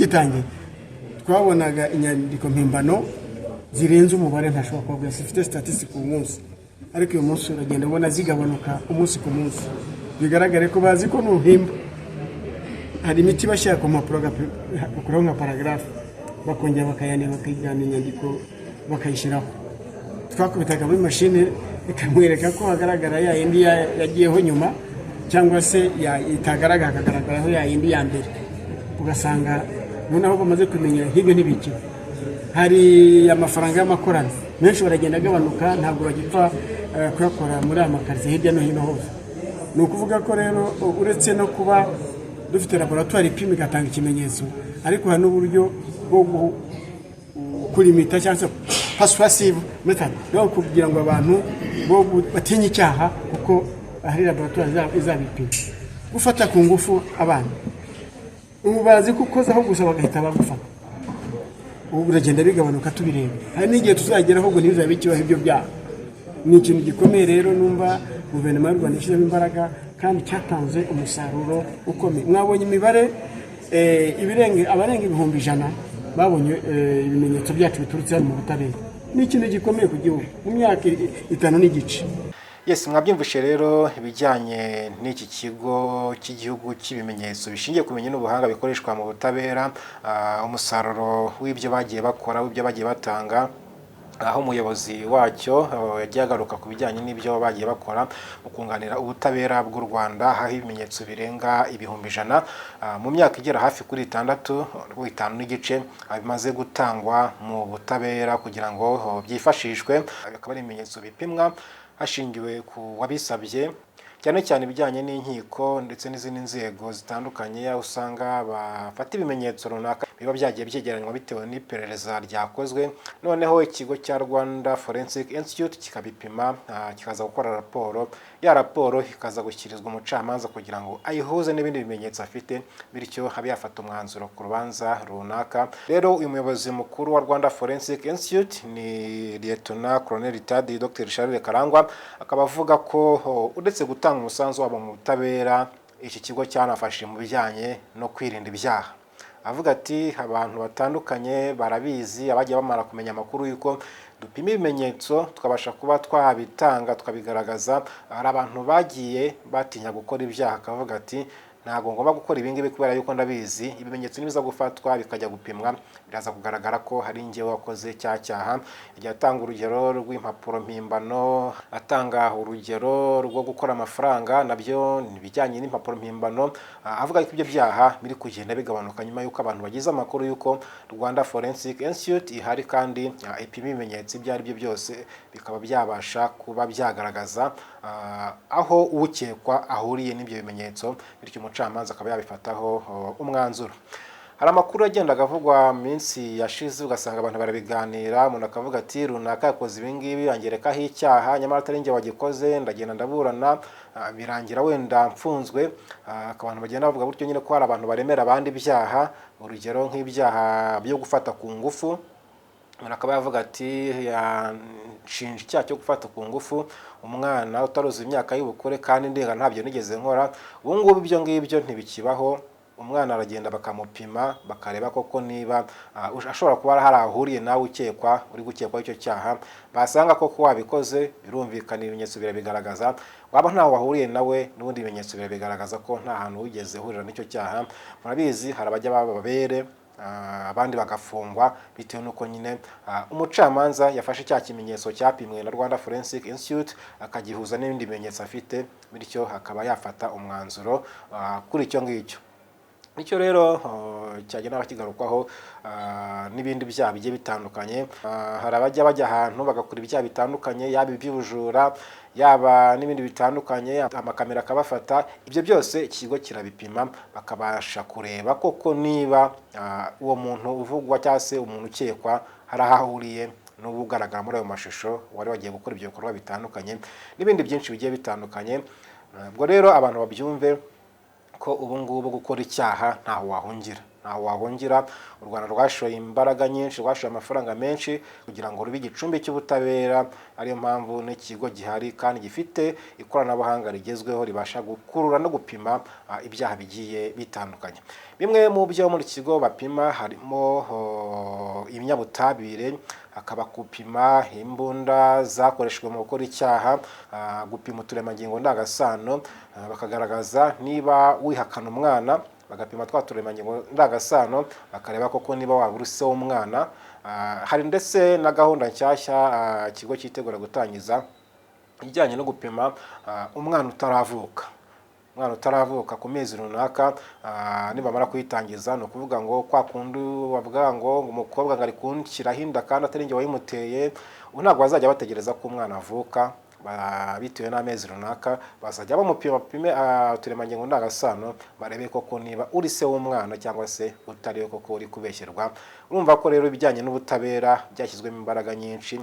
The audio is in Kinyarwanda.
Tugitangiye twabonaga inyandiko mpimbano zirenze umubare ntashobora kubabwira, zifite statistic uyu munsi, ariko uyu munsi uragenda ubona zigabanuka umunsi ku munsi. Bigaragare ko bazi ko nuhimba hari imiti bashyira ku mpapuro, bakuraho nka paragraphe, bakongera bakayandika, bakayijyana inyandiko bakayishyiraho. Twakubitaga muri mashini ikamwereka ko hagaragara ya yindi yagiyeho nyuma, cyangwa se itagaragara hakagaragaraho ya yindi ya mbere. Ugasanga noneho bamaze kumenya nk'ibyo ntibikiwe. Hari amafaranga y'amakorano menshi baragenda agabanuka, ntabwo bagipfa kuyakora muri aya makaritsiye hirya no hino hose. Ni ukuvuga ko rero uretse no kuba dufite laboratwari ipima igatanga ikimenyetso, ariko hari n'uburyo bwo kulimita cyangwa se persuasive method no kugira ngo abantu bo batinye icyaha, kuko hari laboratwari izabipima. Gufata ku ngufu abana, ubu bazi ko ukozaho gusa bagahita bagufata. Ubu biragenda bigabanuka tubireba. Hari n'igihe tuzageraho ngo ntibizabe bikibaho ibyo byaha. Ni ikintu gikomeye rero numva Guverinoma y'u Rwanda ishyizemo imbaraga kandi cyatanze umusaruro ukomeye. Mwabonye imibare, abarenga 100,000 babonye ibimenyetso byacu biturutse hano mu butabera. Ni ikintu gikomeye ku gihugu mu myaka 5 n'igice. Yes, mwabyumvishe rero ibijyanye n'iki kigo cy'igihugu cy'ibimenyetso bishingiye ku bumenyi n'ubuhanga bikoreshwa mu butabera, umusaruro w'ibyo bagiye bakora, w'ibyo bagiye batanga, aho umuyobozi wacyo yagiye agaruka ku bijyanye n'ibyo bagiye bakora mu kunganira ubutabera bw'u Rwanda, aho ibimenyetso birenga 100,000 mu myaka igera hafi kuri 6, 5 n'igice, bimaze gutangwa mu butabera kugira ngo byifashishwe. Bikaba ari ibimenyetso bipimwa hashingiwe ku wabisabye, cyane cyane ibijyanye n'inkiko ndetse n'izindi nzego zitandukanye, aho usanga bafata ibimenyetso runaka biba byagiye byegeranywa bitewe n'iperereza ryakozwe, noneho ikigo cya Rwanda Forensic Institute kikabipima, kikaza gukora raporo. Ya raporo ikaza gushyikirizwa umucamanza kugira ngo ayihuze n'ibindi bimenyetso afite, bityo abe yafata umwanzuro ku rubanza runaka. Rero uyu muyobozi mukuru wa Rwanda Forensic Institute ni Lieutenant Colonel Retired Dr Charles Karangwa, akaba avuga ko uretse gutanga umusanzu wabo mu butabera, iki kigo cyanafashije mu bijyanye no kwirinda ibyaha. Avuga ati: "Abantu batandukanye barabizi, abagiye bamara kumenya amakuru y'uko dupima ibimenyetso tukabasha kuba twabitanga tukabigaragaza, hari abantu bagiye batinya gukora ibyaha, akavuga ati: 'Ntabwo ngomba gukora ibi ngibi kubera yuko ndabizi ibimenyetso nibiza gufatwa bikajya gupimwa biraza kugaragara ko hari njyewe wakoze cya cyaha.'" Yagiye atanga urugero rw'impapuro mpimbano, atanga urugero rwo gukora amafaranga, nabyo ni ibijyanye n'impapuro mpimbano, avuga ko ibyo byaha biri kugenda bigabanuka nyuma y'uko abantu bagize amakuru y'uko Rwanda Forensic Institute ihari kandi ipima ibimenyetso ibyo ari byo byose, bikaba byabasha kuba byagaragaza aho ukekwa ahuriye n'ibyo bimenyetso, bityo umucamanza akaba yabifataho umwanzuro. Hari amakuru yagendaga avugwa mu minsi yashize, ugasanga abantu barabiganira, umuntu akavuga ati: "Runaka yakoze ibi ngibi angerekaho icyaha, nyamara atari njye wagikoze, ndagenda ndaburana, birangira wenda mfunzwe." Abantu bagenda bavuga gutyo nyine ko hari abantu baremera abandi ibyaha, urugero nk'ibyaha byo gufata ku ngufu. Umuntu akaba yavuga ati: "Yanshinja icyaha cyo gufata ku ngufu umwana utaruzuza imyaka y'ubukure, kandi ndenga ntabyo nigeze nkora." Ubu ngubu ibyo ngibyo ntibikibaho. Umwana aragenda bakamupima, bakareba koko niba ashobora kuba hari ahuriye nawe ukekwa, uri gukekwaho icyo cyaha. Basanga koko wabikoze, birumvikana, ibimenyetso birabigaragaza. Waba ntaho wahuriye nawe, n'ubundi ibimenyetso birabigaragaza ko nta hantu wigeze uhurira n'icyo cyaha. Murabizi, hari abajya baba abere, abandi bagafungwa bitewe n'uko nyine umucamanza yafashe cya kimenyetso cyapimwe na Rwanda Forensic Institute akagihuza n'ibindi bimenyetso afite, bityo akaba yafata umwanzuro kuri icyo ngicyo. Nicyo rero cyagenda kigarukwaho n'ibindi byaha bigiye bitandukanye. Hari abajya bajya ahantu bagakora ibyaha bitandukanye, yaba iby'ubujura, yaba n'ibindi bitandukanye, amakamera akabafata. Ibyo byose ikigo kirabipima, bakabasha kureba koko niba uwo muntu uvugwa cyangwa se umuntu ukekwa hari aho ahuriye n'ubu ugaragara muri ayo mashusho wari wagiye gukora ibyo bikorwa bitandukanye, n'ibindi byinshi bigiye bitandukanye. Ubwo rero abantu babyumve ko ubu ngubu gukora icyaha ntaho wahungira. Ntawe wahungira. U Rwanda rwashoye imbaraga nyinshi, rwashoye amafaranga menshi kugira ngo rube igicumbi cy'ubutabera, ariyo mpamvu n'ikigo gihari kandi gifite ikoranabuhanga rigezweho ribasha gukurura no gupima ibyaha bigiye bitandukanye. Bimwe mu byo muri iki kigo bapima harimo ibinyabutabire, hakaba gupima imbunda zakoreshejwe mu gukora icyaha, gupima uturemangingo ndangasano, bakagaragaza niba wihakana umwana, bagapima twa turemangingo ndangasano, bakareba koko niba waba uri se w'umwana. Hari ndetse na gahunda nshyashya ikigo cyitegura gutangiza ijyanye no gupima umwana utaravuka, umwana utaravuka ku mezi runaka. Nibamara kuyitangiza, ni ukuvuga ngo kwa kundi bavuga ngo umukobwa ngo ari kunshyiraho inda kandi atari njye wayimuteye, ubu ntabwo bazajya bategereza ko umwana avuka. Bitewe n'amezi runaka bazajya bamupima, bapime uturemangingo ndangasano, barebe koko niba uri se w'umwana cyangwa se utari we, koko uri kubeshyerwa. Urumva ko rero ibijyanye n'ubutabera byashyizwemo imbaraga nyinshi.